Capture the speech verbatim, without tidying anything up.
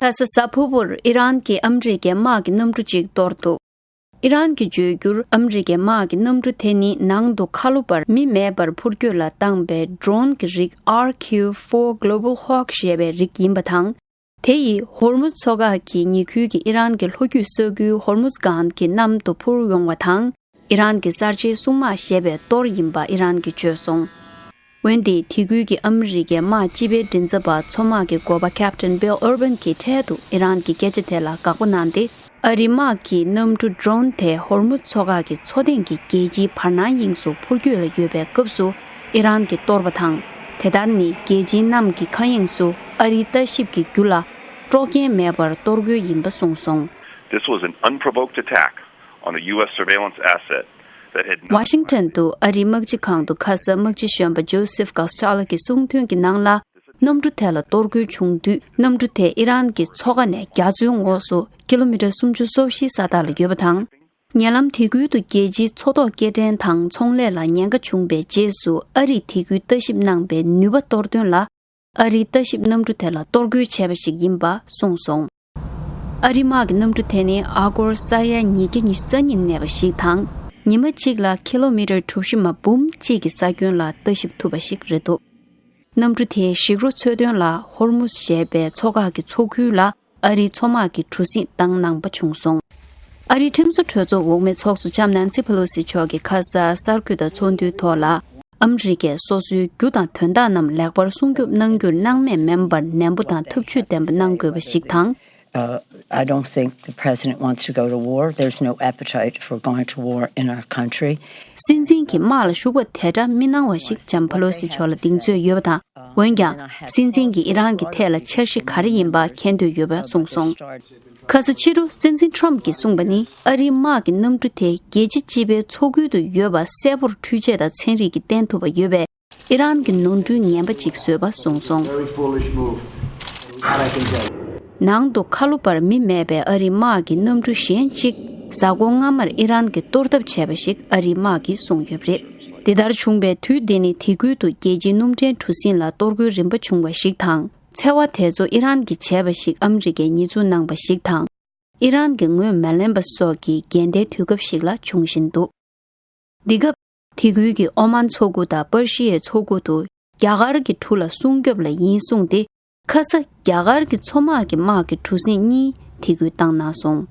ཁ་ས་གཟའ་ཕུར་བུར་ཨི་རན་གྱིས་ཨ་མི་རི་ཀའི་དམག་གི་གནམ་གྲུ་གཅིག་གཏོར་འདུག་ཨི་རན་གྱིས་བརྗོད་རྒྱུར། ཨ་མི་རི་ཀའི་དམག་གི་གནམ་གྲུ་དེ་ནི་ནང་དུ་ཁ་ལོ་བར་མི་མེད་པར་འཕུར་སྐྱོད་ལ་བཏང་པའི་ཌོ་རོན་གྱི་རིགས་ཨར་ཁིའུ་ཕོར་གྷི་ལོ་བལ་ཧོག་ཞེས་པའི་རིགས་ཡིན་པ་དང་། དེ་ཡིས་ཧོར་མུཛ་མཚོ་འགག་གི་ཉེ་ཁུལ་གྱི་ཨི་རན་གྱི་ལྷོ་རྒྱུད་ས་ཁུལ་ཧོར་མུཛ་སྒང་གི་གནམ་དུ་འཕུར་ཡོང་བ་དང་། ཨི་རན་གྱི་གསར་བརྗེའི་སྲུང་དམག་ཞེས་པའི་གཏོར་ཡིན་པ་ཨི་རན་གྱིས་བརྗོད་སོང་། འོན་ཏེ་དེ་ཁུལ་གྱི་ཨ་མི་རི་ཀའི་དམག་སྤྱི་པའི་མགྲིན་ཚབ་པ་མཚོ་དམག་གི་འགོ་པ་ཁེབ་ཏན་བྷིལ་ཨར་བན་གྱིས་འཕྲལ་དུ་ཨི་རན་གྱི་སྐད་ཆ་དེ་ལ་དགག་པ་གནང་སྟེ། ཨ་རིའི་དམག་གི་གནམ་གྲུ་ཌོ་རོན་དེ་ཧོར་མུཛ་མཚོ་འགག་གི་མཚོ་སྟེང་གི་རྒྱལ་སྤྱིའི་བར་སྣང་དབྱིངས་སུ་འཕུར་སྐྱོད་ལ་ཡོད་པའི་སྐབས་སུ་ཨི་རན་གྱིས་གཏོར་བ་དང་། དེ་ལྟར་ནི་རྒྱལ་སྤྱིའི་གནམ་གྱི་མཁའ་དབྱིངས་སུ་ཨ་རིའི་ལྟ་ཞིབ་ཀྱི་རྒྱུ་ལ་དཀྲོག་རྐྱེན་མེད་པར་གཏོར་རྒོལ་ཡིན་པ་གསུངས་སོང་། This was an unprovoked attack on a U S surveillance asset that had not ཝ་ཤིང་ཊོན་དུ་ཨ་རིའི་དམག་སྤྱི་ཁང་དུ་ཁ་ས་དམག་སྤྱི་གཞོན་པ་ཇོ་སེབ་ཀཱ་སི་ཊ་ལོ་གྱིས་གསུངས་དོན་གྱི་ནང་ལ། གནམ་གྲུ་དེ་ལ་གཏོར་རྒོལ་བྱུང་དུས། གནམ་གྲུ་དེ་ཨི་རན་གྱི་མཚོ་ཁ་ནས་རྒྱ་མཚོའི་ངོགས་སུ་ཀི་ལོ་མི་ཊར་སུམ་ཅུ་སོ་བཞི་ས་ཐག་ལ་ཡོད་པ་དང་། ཉེ་ལམ་དེ་ཁུལ་དུ་རྒྱལ་སྤྱིའི་མཚོ་ཐོག་སྐྱེལ་འདྲེན་དང་ཚོང་ལས་ལ་ཉེན་ཁ་བྱུང་བའི་རྗེས་སུ། ཨ་རིས་དེ་ཁུལ་ལྟ་ཞིབ་གནང་པའི་ནུས་པ་གཏོར་དོན་ལ། ཨ་རིའི་ལྟ་ཞིབ་གནམ་གྲུ་དེ་ལ་གཏོར་རྒོལ་བྱས་པ་ཞིག་ཡིན་པ་གསུངས་སོང་། ཨ་རིའི་དམག་གི་གནམ་གྲུ་དེ་ནི་ཨ་སྒོར་ས་ཡ་ཉིས་བརྒྱ་ཉི་ཤུ་རྩ་གཉིས་གནས་པ་ཞིག་དང་། ཉི་མ་གཅིག་ལ་ཀི་ལོ་མི་ཊར་གྲུ་བཞི་མ་འབུམ་གཅིག་གི་ས་ཁྱོན་ལ་ལྟ་ཞིབ་ཐུབ་པ་ཞིག་རེད་འདུག་གནམ་གྲུ་དེས་ཞིག་རོ་འཚོལ་དོན་ལ་ཧོར་མུས་ཞེས་པའི་མཚོ་འགག་གི་མཚོ་ཁུལ་ལ་ཨ་རིའི་མཚོ་དམག་གི་གྲུ་གཟིངས་བཏང་གནང་པ་བྱུང་སོང་། ཨ་རིའི་ཁྲིམས་བཟོ་གྲོས་ཚོགས་འོག་མའི་ཚོགས་གཙོ་ལྕམ་ནན་སི་ཕེ་ལོ་སི་མཆོག་གིས་ཁ་སང་གསར་འགོད་པ་ཚོགས་འདུའི་ཐོག་ལ། ཨ་མི་རི་ཀས་སོ་སོའི་རྒྱུ་དང་དོན་དག་རྣམས་ལེགས་པར་སྲུང་སྐྱོབ་གནང་རྒྱུར་སྣང་མེད་མིན་པར་ནན་པོ་དང་ཐབས་ཇུས་ལྡན་པ་གནང་དགོས་པ་ཞིག་དང་། Uh, I don't think the president wants to go to war. There's no appetite for going to war in our country. སྲིད་འཛིན་གྱིས་དམག་ལ་ཞུགས་པ་དེ་འདྲ་མི་གནང་བ་ཞིག་ལྕམ་ཕེ་ལོ་སི་མཆོག་ལ་གདེང་ཚོད་ཡོད་པ་དང་། འོན་ཀྱང་། སྲིད་འཛིན་གྱིས་ཨི་རན་གྱི་ཐད་ལ་འཆར་གཞི་ག་རེ་ཡིན་པ་མཁྱེན་འདོད་ཡོད་པ་གསུངས་སོང་། ཁ་ས་ཕྱི་དྲོ་སྲིད་འཛིན་ཊམ་གྱིས་གསུངས་པ་ནི། ཨ་རིའི་དམག་གི་གནམ་གྲུ་དེ་རྒྱལ་སྤྱི་སྤྱི་པའི་མཚོ་ཁུལ་དུ་ཡོད་པ་གསལ་པོར་འཕྲུལ་ཆས་དང་ཚན་རིག་གིས་བསྟན་ཐུབ་པ་ཡོད་པས། ཨི་རན་གྱི་ནོར་འཁྲུལ་ངན་པ་ཅིག་བཟོས་པ་གསུངས་སོང་། Very foolish move. But I can tell you. ནང་དུ་ཁ་ལོ་བར་མི་མེད་པའི་ཨ་རིའི་དམག་གི་གནམ་གྲུ་གཞན་གཅིག་གཟའ་འཁོར་སྔ་མར་ཨི་རན་གྱིས་གཏོར་ཐབས་བྱས་པ་ཞིག་ཨ་རིའི་དམག་གིས་གསུངས་ཡོད་པ་རེད། འདི་ལྟར་བྱུང་བའི་དུས་འདི་ནི་དེ་ཁུལ་དུ་རྒྱལ་སྤྱིའི་གནམ་གྲུའི་གྲུ་གཟིངས་ལ་གཏོར་རྒོལ་རིམ་པ་བྱུང་བ་ཞིག་དང་། འཚེ་བ་དེ་ཚོ་ཨི་རན་གྱིས་བྱས་པ་ཞིག་ཨ་མི་རི་ཀས་ཉེས་འཛུགས་གནང་པ་ཞིག་དང་། ཨི་རན་གྱིས་ངོས་མ་ལེན་པ་སོགས་ཀྱི་འགལ་ཟླའི་དུས་སྐབས་ཤིག་ལ་འབྱུང་བཞིན་འདུག་འདི་སྐབས། དེ་ཁུལ་གྱི་ཨོ་མན་མཚོ་ཁུག་དང་པར་ཤི་ཡའི་མཚོ་ཁུག་ཏུ་རྒྱ་གར་གྱི་གྲུ་ལ་སྲུང་སྐྱོབ་ལ་ཡིན་གསུངས་ཏེ། ཁ་ས་རྒྱ་གར་གྱི་མཚོ་དམག་གི་དམག་གི་གྲུ་གཟིངས་གཉིས་དེ་ཁུལ་བཏང་གནང་སོང་།